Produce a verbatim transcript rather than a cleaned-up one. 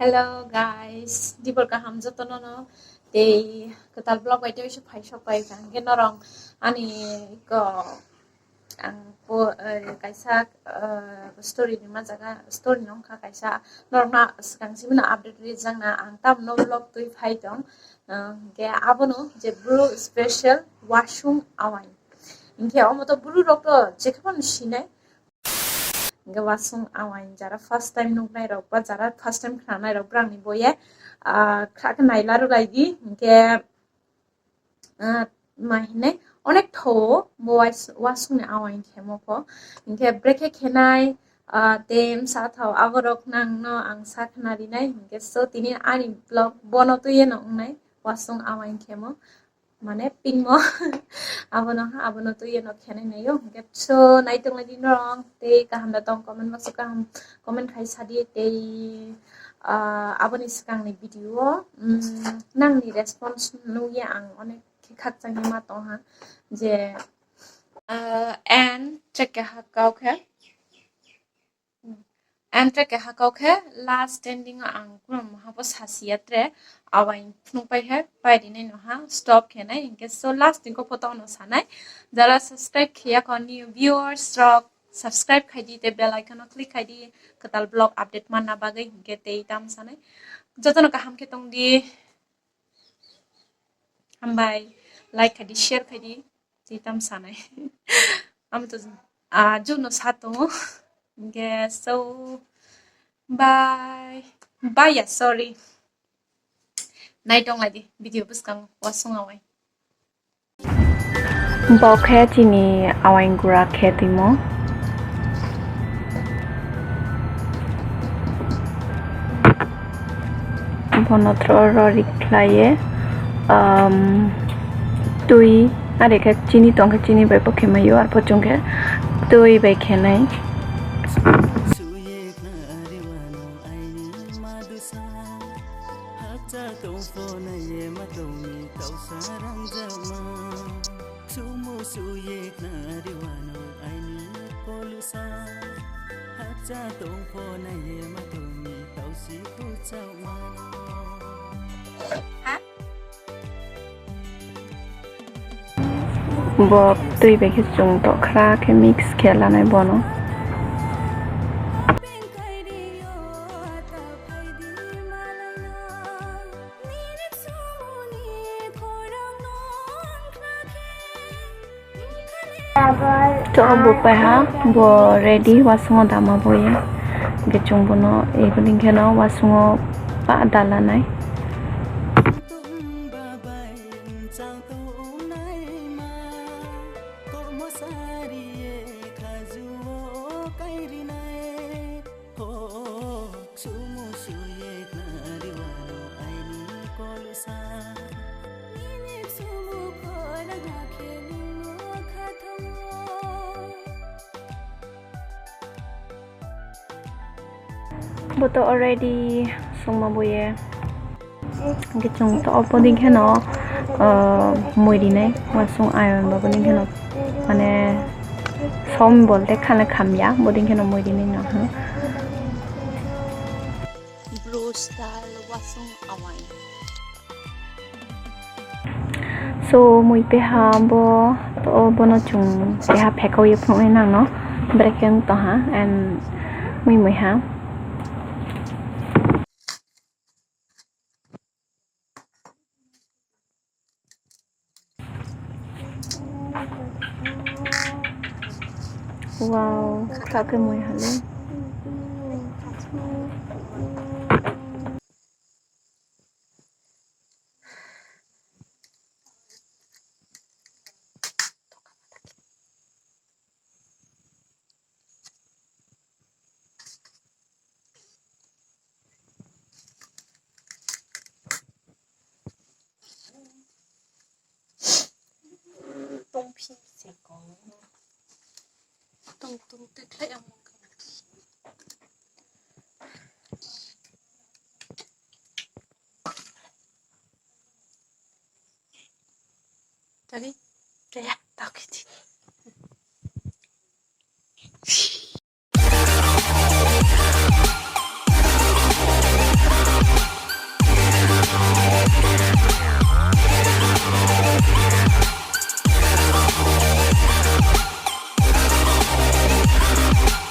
Hello guys, dibor kaham jotono no. Tei kwtal vlog bai tei phai sok pai kha. Hwnkhe norong ani ko ang po, eh, kaisa, eh, story ni ma jaga, story no wngkha kaisa norokno swkang simi no update rijak na ang tamno vlog twi phai tong. Eh, hwnkhe abono je bru special Wasung Awain. Hwnkhe omo to bru rok to jekheno sinai. Hwnkhe Wasung Awain jara first time nuknai rok ba jara first time khnanai rok brangni boye, ah, khakhe naila rwlaidi. Hwnkhe, ah, ma hinai onek tho bo Wais-, Wasungni Awain khemo pho. Hwnkhe brekhe khenai, ah, tem sa thao aborok nangno ang sa khna rinai. Hwnkhe so tini ani vlog bono twi yeno wngnai Wasung Awain khemo. Mane pingmo abono, abono twi yeno khenai naio. Hwnkhe so naitonglai di norok tei kaham da tong comment box o kaham comment khai sadi tei, ah, aboni swkangni video o, mm, nangni response nukya ang onek khe khakchangma tongha je, ah, and check kha kau khe. Entre keha kau khe last ending o ang kuno moha bo sasiya tre, awain phunuk pai khe pai rinai no ha stop khe nai. Hwnkhe so last ni kok photo no sanai, jara subscribe khiya kho new viewers rok subscribe khai di tei bell icon o click khai di kwtal vlog update manna bagwi. Hwnkhe tei tam sanai jotono kaham khe tong di. Hambai, like khai di, share khai di. Tei tam sanai. Amo to, ah, jono sa tongo. Hwnkhe so, bye. Bye ya, sorry. Naitonglai di video bwskango Wasung Awain. Bo khe chini awain gura khe twimo. Bono thro ro rik khlaiye, um, twi, are khe chini tong khe chini bai bo khe maio, arpho chwng khe twi bai khe nai. Sumu suye khnari wano aini polusa. Hakcha tongpho naye matumi tausi kuchao mano. Bo twi bai khe chwng tokhra khe mix khe lanai bono. To bo paiha bo ready, wasungo dama boye. Hwnkhe chwng bono eboni kheno wasungo pa dalanai. Sumu suye khnari wano aini kolusa. Nini sumu khorang hakhe ningno khathango. Bo to already songma boye. Hwnkhe chwng to oboding kheno, ah, mui rinai, wasung ayon ba boding kheno, mane, som bolte khana khamya, boding kheno mui rinai no, hmm. Bro style wasung awai. So, mui peha bo, to bono chwng peha phekauye phunuknai nangno, brekhe wng tongha, and mui mui ha. Wow, kha khe mui hale. Tongphi se kong. Tong tong te khlai ang mangkha. Tadi, kaya, tak iti.